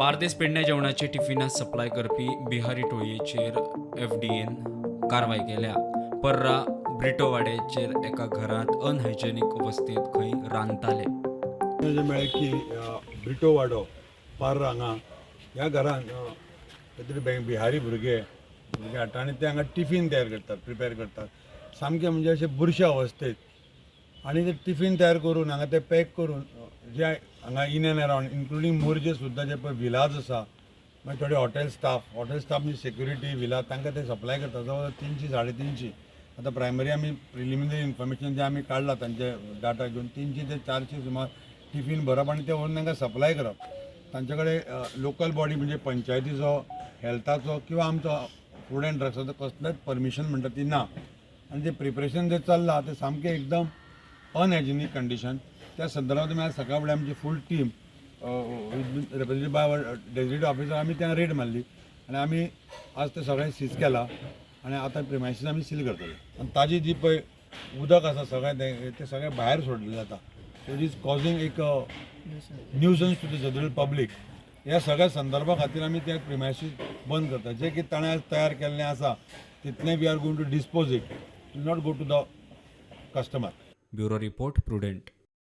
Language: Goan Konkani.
बार्देस पेडण्या जेवणाचे टिफिनां सप्लाय करपी बिहारी टोळयेचेर एफडीएन कारवाय केल्या. पर्रा ब्रिटोवाड्याचेर एका घरांत अनहायजेनीक अवस्थेंत खंय रांदताले. जें मेळ्ळें की ब्रिटो वाडो पार्रा हांगा ह्या घरान खंय तरी बिहारी भुरगे भुरगे हाडटा आनी ते हांगा टिफीन तयार करतात, प्रिपेर करतात सामकें म्हणजे अशें बुरशा अवस्थेत. आनी ते टिफीन तयार करून हांगा ते पॅक करून जे हांगा in and around including Morjim सुद्दां जे पळय विलाज आसा, मागीर थोडे हॉटेल स्टाफ, हॉटेल स्टाफ म्हणजे सेक्युरिटी विला, तांकां ते सप्लाय करता जवळ जवळ 300 350. आतां प्रायमरी आमी प्रिलिमिनरी इन्फॉर्मेशन जें आमी काडलां, तांचे डाटा घेवन 300 ते 400 सुमार टिफीन भरप आनी ते व्हरून तांकां सप्लाय करप. तांचे कडेन लोकल बॉडी म्हणजे पंचायतीचो, हेल्थाचो किंवा आमचो फूड अँड ड्रग्साचो कसलेंच परमिशन म्हणटा ती ना. आनी जें प्रिपरेशन जें चल्लां तें सामकें एकदम अनहायजेनीक कंडिशन. त्या संदर्भात आमी आज सकाळ फुडें आमची full team represented by our designated officer आमी त्या रेड मारली आनी आमी आज ते सगळें सीज केलां आनी आतां प्रिमायसीस आमी सील करतले. आनी ताजी जी पळय उदक आसा सगळें तें तें सगळें भायर सोडलें जाता, which is causing एक nuisance to the general public. ह्या सगळ्या संदर्भा खातीर आमी ते प्रिमायसीस बंद करता. जे कितें ताणें आज तयार केल्लें आसा तितलें we are going to dispose it, not go to the customer. Bureau report, Prudent.